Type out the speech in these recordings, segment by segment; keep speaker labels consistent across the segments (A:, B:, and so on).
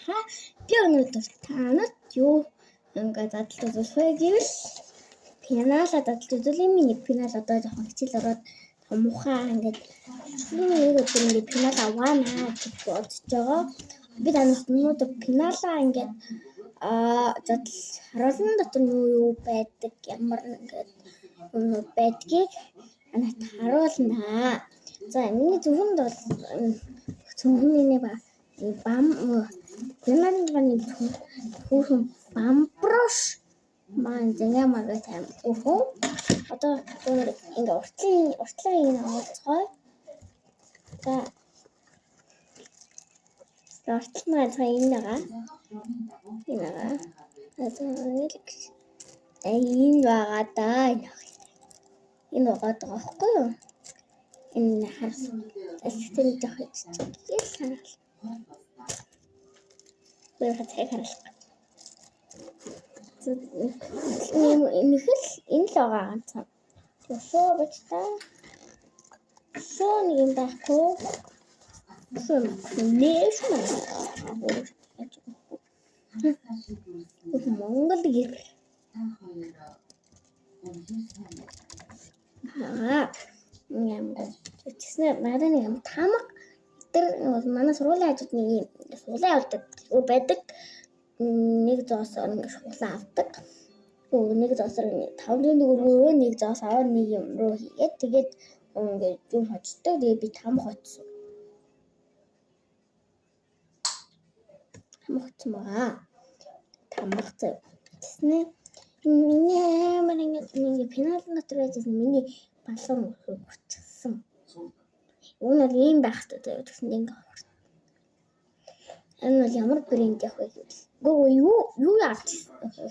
A: Хаа би өнөөдөр та нарт юу ингээд задлж үзүүлэх вэ гэвэл пеналаа задлж үзүүлэх. Миний пенал одоо жоохон хичээл ороод муухай ингээд нэг өдөр ингээд пенал аваана гэж бодож байгаа. Би та нарт өнөөдөр пеналаа ингээд задал харуулсан дотор юу юу байдаг, ямар ингээд юмнууд байдгийг танарт харуулнаа. За миний зөвхөнд бол зөвхөн ба бам пеналын хүүхэн бамброш маань зингээ магаа тайм хүүхэн. Одоо ингээ уртлын энэ оолцгоё. За уртлын ганцхан энэ байгаа. Энэ байгаа. Энэ байгаа да. Энэ энэ байгаа даа байхгүй юу? Энэ харсан. Эсгэн жоох жижиг л хараал. Би хацаг харуулах. Энэ л энэ л байгаа ганцхан. Өшөө бач та. Өшөө нэг юм байхгүй. Өшөө нээш маа. Монгол гэр. Аа. Юм. Тэгснэ надад нэг юм тамга тэр манай сургуулийн хажууд нэг юм суулаа авдаг байдаг. Нэг зоосоор ингэ шуулаа авдаг. Нэг зоосоор 500 төгрөгөөр нэг зоос аваад нэг юм руу хийгээд тэгээд ингээд юм хочдог. Тэгээд би тамга хоцсон. Тамга хоцсон байгаа. Тамга заяа. Тэгснэ миний амар ингээд пенал дотор байжсэн миний балган хурцсан. Уг нь бол ийм байх хэрэгтэй заяа. Тэгсэн ингээд хурц. Энэ бол ямар брэнд явах вэ гэвэл үгүй юу авч ирсэн.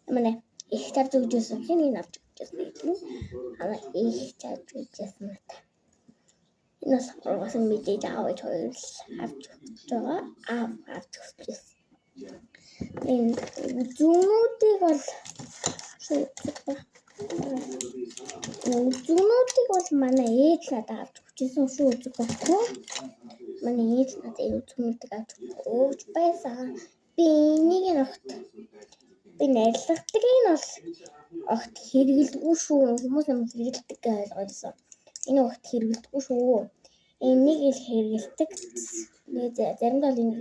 A: Ямар нэ их тавьж өгч байсан. Хин нэг авч өгч байсан гэдэг нь. Аа их тавьж өгч байсан надад. Энэ болохоор бас мэдээж аав ээж хоёр л авч өгч байгаа. Аав авч өгч байсан. Энэ зүүнүүдийг бол зүүнүүдийг бол манай ээж надад авч өгчээсэн шүү үзэг байхгүй. Манай ээж надад энэ зүүнүүдийг авч өгч байсан. Би энийг нь огт би найрлагдаг нь бол огт хэрэгэлдэггүй шүү. Хүмүүс намайг хэрэгэлдэг гэж ойлгосон. Энэ огт хэрэгэлдэггүй шүү. Энийг л хэрэгэлдэг. Нэг заримдаа бол энэ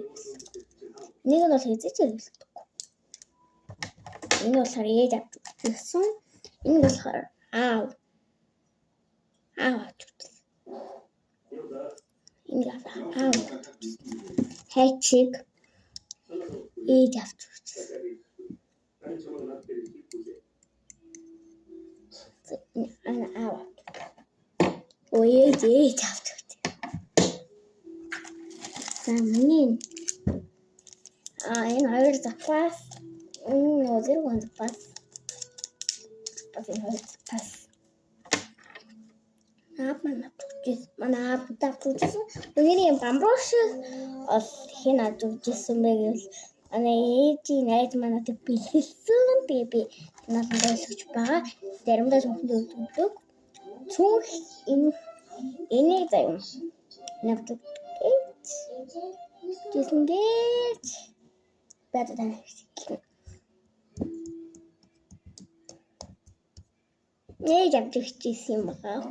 A: нэг нь бол хэзээ ч хэрэгэлдэггүй. Энэ болохоор ээж авч өгсөн. Энэ болохоор аав авч өгсөн. Энэ аав авч өгсөн. Хайчиг ээж авч өгсөн. Энэ аав авч. Өө ээж авч өгсөн. За миний энэ хоёр запас энэ нөгөө зэрэг он запас бас энэ хоёр запас аав маань авч өгчээсэн. Манай аав авч өгчээсэн. Өнөөдөр юм бамбууш бол хэн авч өгчээсэн бэ гэвэл манай ээжийн найз маань надад бэлгэлсэн. Тэгээ би надад ойлгож байгаа. Заримдаа зөвхөн өгдөг. Цүнх энэ энийг заяа. Энэ авч өгдөг гэж. Гэсэн гэж. Бата тань хэлнэ. Нээж авч өгчээсэн юм байна.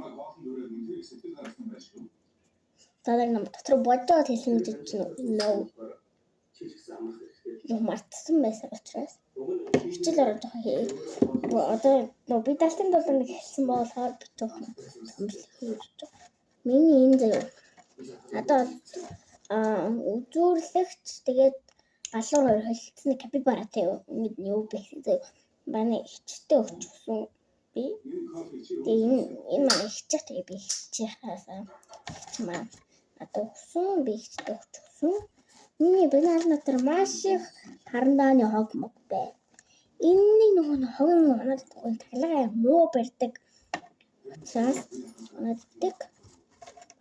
A: Дараа нь дотор бодоод хэлсэн гэж чинь no. Юу мартсан байсан учраас хичээл ороод жоохон хий. Одоо нөө би далтын долоо нэг хэлсэн болохоор би жоохон томчлох гэж байгаа. Миний энэ заяа. Надад үзүүрлэгч тэгээд галуур хоёр холилдсон капибаратай юу байсан заяа. Манай хичтэй өгчихсөн би. Тэгээ энэ манай хичээх тэгээ би хичээхаасаа хич маань надад өгсөн би хичтэй өгчихсөн. Миний пенал дотор маш их харандааны хог мог байна. Энэний нөгөө хог нь унаад таглага муу барьдаг учраас унаад.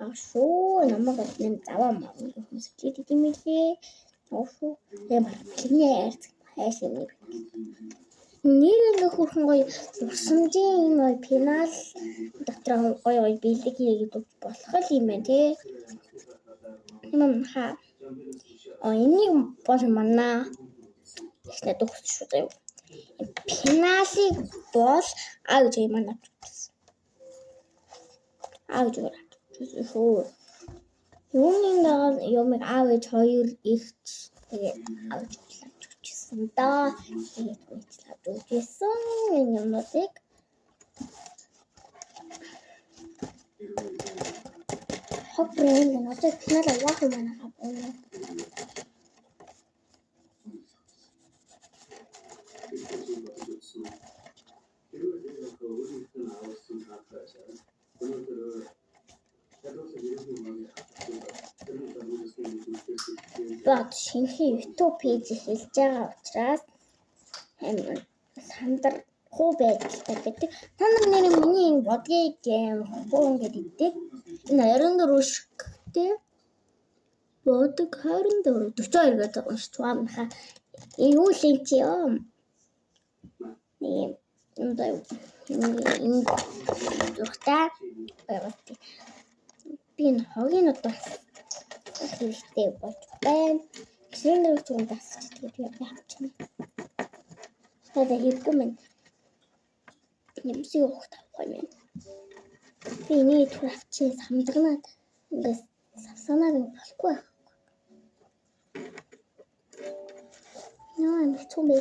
A: А шүү намайг нэм заваа маа хүмүүс хэлээд юм лээ. Оо шүү. Тэгээ бэлгний айрц хайш юм. Нэр ингээ хөрхөн гоё урсамжийн юм гоё пенал дотор гоё гоё бэлэг хийгээд болох юм байна тий. Юм хаа. Энийг бол манай ихнээ дөхсөн шүү заяа. Пеналыг бол А гэж юм авч үзсэн. А гэж авч үзсэн шүү. Юуны дагуу юмыг аав ээж хоёр ихч тэгээд авч үзсэн даа. Тэгээд авч үзсэн энэ юмнуудыг. Хог брэнд нь одоо пенал угаах юм байна. Бод шинэхэн YouTube пэйж эхэлж байгаа учраас амар сандархуу байдалтай байдаг. Та нар нэр миний энэ бодгийг хуу ингээд иддэг. Энэ 24 шигтэй бодог 24 42 гэдэг уншиж байгаа. Энэ юу л юм чи ёо. Нэг юм даа энэ зургтай байгаа. Би энэ хогийн одоо хэрэгтэй болж байна. Цилиндр зүгээр дасч тэгээд би авчихна. Тэгээд хэрэггүй мэн. Нэмсийг ухт авах юм байна. Би энийг түр авчихсан самдагнаад ингээс савсанаар ингэ болохгүй байх. Наа юм хэцүү бэ.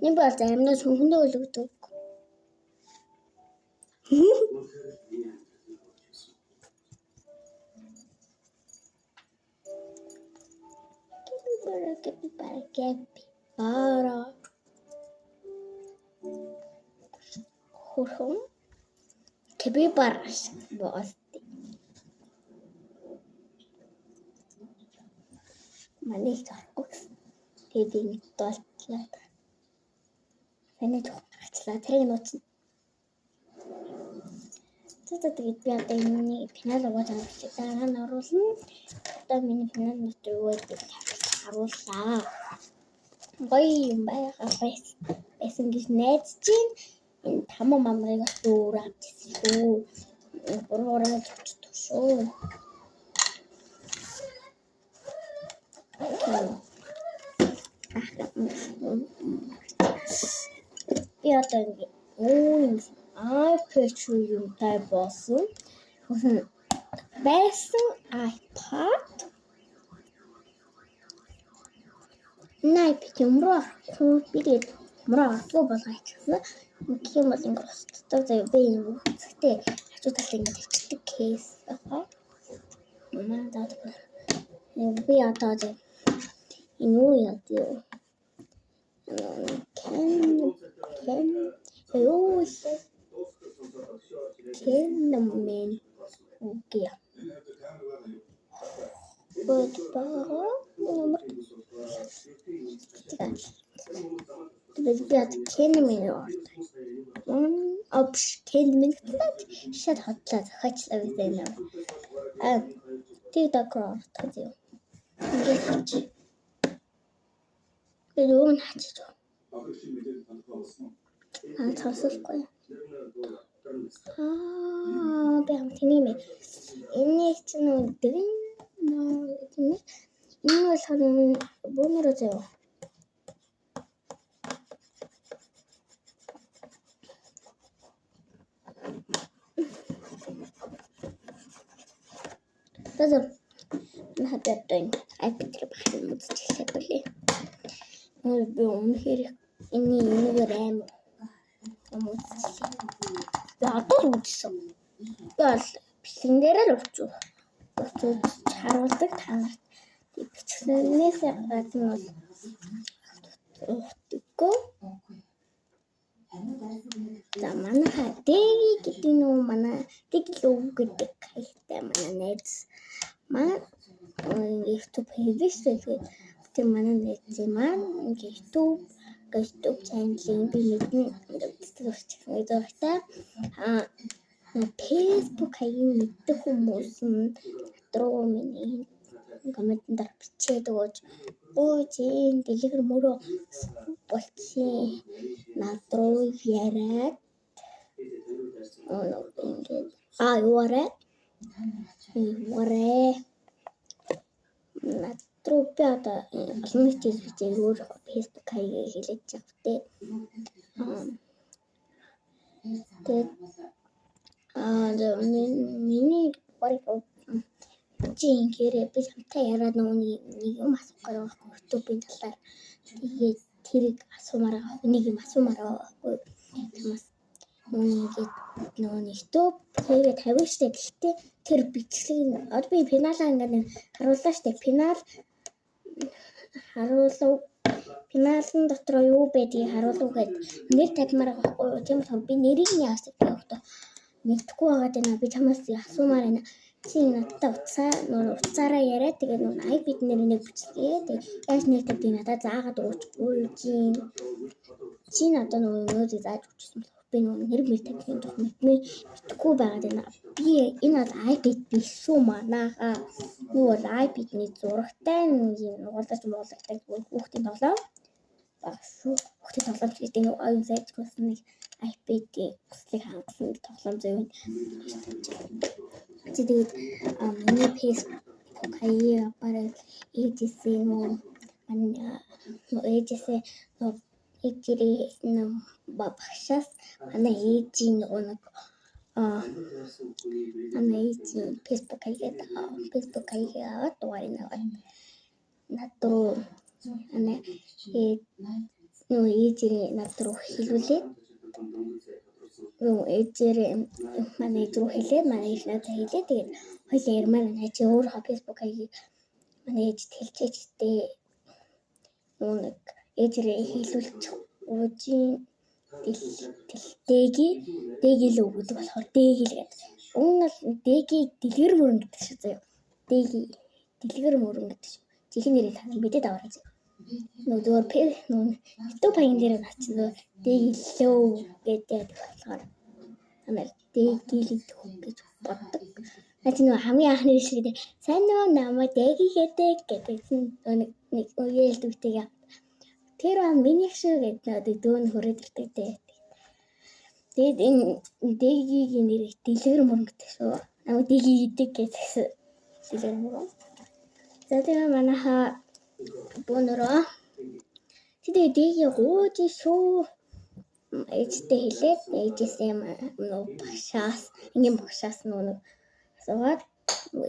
A: Нэг бол заримдаа сүнхэндээ өлөгдөг. Капибара, капибара. Хөрхөн капибара боости. Манай их орохгүй гэсэн. Тэгээд би ингэ дуултлаа. Саний жоохон гарчлаа. Царайг нууцна. За тэгээд би одоо энэний пенал угааж байгаа бичлэг дараа нь оруулна. Одоо миний пенал дотор юу гэдэг харууллаа. Гоё юм байгаа байсан гэж найдаж байна. Энэ тамуу мамрыг бас өөрөө авч ирсэн шүү. Буруураа зогчдөг шүү. Би одоо ингээ юм iPad юмтай болсон. Байсан iPad. Энэ iPad юм руу орохгүй. Би тэгээд юм руу орохгүй болгоо хийчихсэн. Гэх юм бол ингээ устдаг заяа. Би юм үцэгтэй хажуу талд ингээ тавьчихдаг кейс байгаа. Манай даад би одоо заяа энэ юу яа юу? Кен юу Кенмен үгүй. Бод байгаа номер. Тэгээд би одоо Кенмен ордог. Опш Кенмен гэдэг шат хотлоо зохиочлаа би нэ. А TikTok руу ордог юм. Ингээд авчи. Тэгээд өөр нь хачиж. Аа цавсахгүй. Аа би хам тэний мэ. Энийг чинь нөгөө нөө тийм ээ. Энэ болохоор бөөнөрөө заяа. За надад одоо энэ iPad дээр бах юм үзчихлээ болий. Би үнэхээр энэ энэгээр амар юм үзчихлээ. Би одоо л үзсэн. Би бол бичлэгэн дээр л уцуу. Уцуу харуулдаг та нарт. Бичлэгнээс гадна бол ухдаггүй. За манайха Дэви гэдэг нөө манай Дэглөв гэдэг хаягтай манай найз маань YouTube хийдэг шүү дээ. Тэр манай найз маань YouTube channel-ийг би мэднэ ингээд үздэг зурагтай. Аа Facebook хаягийг мэддэг хүмүүс нь над руу миний комментэн дээр бичээд өгөөч. Гуйж дэлгэр мөрөө болчихъя. Над руу яриад ингээд юуарай. Юуарай. Над руу би одоо олон нийтийн бичээ өөр Facebook хаягийг хэлээд байгаа тэ. Тэгээд миний барыг чи ингээрээ би чамтай яриад нөгөө нэг юм асуух гэдэг байхгүй YouTube-ийн талаар. Тэгээд тэрийг асуумаар байгаа нэг юм асуумаар байгаа байхгүй. Чамаас нөгөө ингээд нөгөө YouTube хийгээ тавина штэ. Гэхдээ тэр бичлэг одоо би пеналаа ингээд нэг харууллаа штэ. Пенал харуулав. Пеналын дотор юу байдгийг харуулав гэд нэр тавьмаар байгаа байхгүй юу. Тийм болохоор би нэрийг нь яаж тавих вэ? Мэдхгүй байгаа даа, би чамаас асуумаар байна. Чи надтай утсаа нөгөө утсаараа яриад, тэгээд нөгөө iPad нэр нэг бичлэгээ, тэгээд яаж нэр тавьдгийг надад заагаад өгөөч гуйж. Чи надад нөгөө юмнуудыг зааж өгчихсэн болохоор би нөгөө нэр мэр тавихын тухай мэдэхгүй байгаад байна. Би энэ бол iPad биш шүү манайхаа. Юу бол iPad-ний зурагтай нэг юм нугалдаж муулдаг зүгээр хүүхдийн тоглоом баг шүү. Хүүхдийн тоглоом ч гэдэг нэг оюун сайжруулсан нэг iPad-ийн хүслийг хангасан тоглоом заяа. Чи тэгээд миний Facebook хаяа бараг ээжээсээ нөгөө манай нөгөө ээжээсээ нөгөө ээжээрээ багшаас манай ээжийн нөгөө нэг манай ээжийн Facebook хаягаа аваад, дугаарыг аваад над руу манай нөгөө ээжээрээ над руу хэлүүлээд, нөгөө ээжээрээ манай ээж рүү хэлээд, манай ээж надад хэлээд, тэгээд хоёулаа ярмаар байна. Чи өөрийнхөө Facebook хаягийг манай ээжд хэлчихээч дээ. Нөгөө нэг ээжээрээ хэлүүлчих гуйжин дэги дэги л өгдөг болохоор дэги л гэдэг. Уг нь бол дэги дэлгэр мөрөн гэдэг шүү заяа. Дэги дэлгэр мөрөн гэдэг шүү. Жинхэнэ нэрийг та мэдээд аваарай заяа. Нөгөө зүгээр нөгөө YouTube хаяг дээр наа чи нөгөө дэги лөө гэдэг болохоор танаар дэги л гэж боддог. Наа чи нөгөө хамгийн анхны бичлэг дээр сайн нөгөө намайг дэги гэдэг гэдэг нэг нэг үеэл дүгтэйг тэр ба миний шүү гэдэг нөгөө дүүн хүрээд ирдэг дээ. Тэгээд энэ дэгийн нэрийг дэлгэр мөрөн гэдэг шүү. Намайг дэги гэдэг гэсэн дэлгэр мөрөн. За, тэгээ манайхаа бөөнөрөө тэгээ дэги гууж шүү. Ээжтэй хэлээд, ээжээсээ нөгөө багшаас, ангийн багшаас нөгөө нэг асуугаад,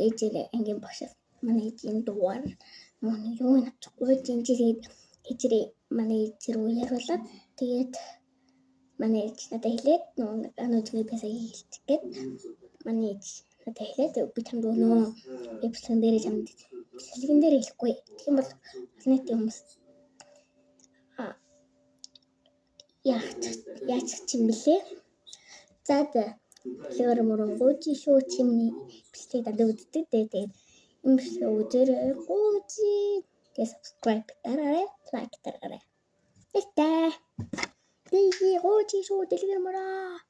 A: ээжээрээ ангийн багшаас манай ээжийн дугаар нөгөө юу нэг гуйж энэ тэгээд ээжээрээ манай ээж рүү яриулаад, тэгээд манай ээж надад хэлээд, нөгөө ануу чигээ песаг хэлчих гээд манай ээж надад хэлээд, би чамд өгнө. Би бичлэгэн дээрээ чамд бичлэгэн дээр хэлэхгүй. Тэгэх юм бол олон нийтийн хүмүүс яах яачих юм бэлээ. За за. Тэгэхээр мөрөн гуйж шүү, чимний бичлэг дандаа үздэг дээ. Тэгээд энэ бичлэг үзээрэй. Гуйж. Тэгээд subscribe дараарай, like дараарай. Баяртай. Тэгээ гуйж шүү дэлгэр мөрөө.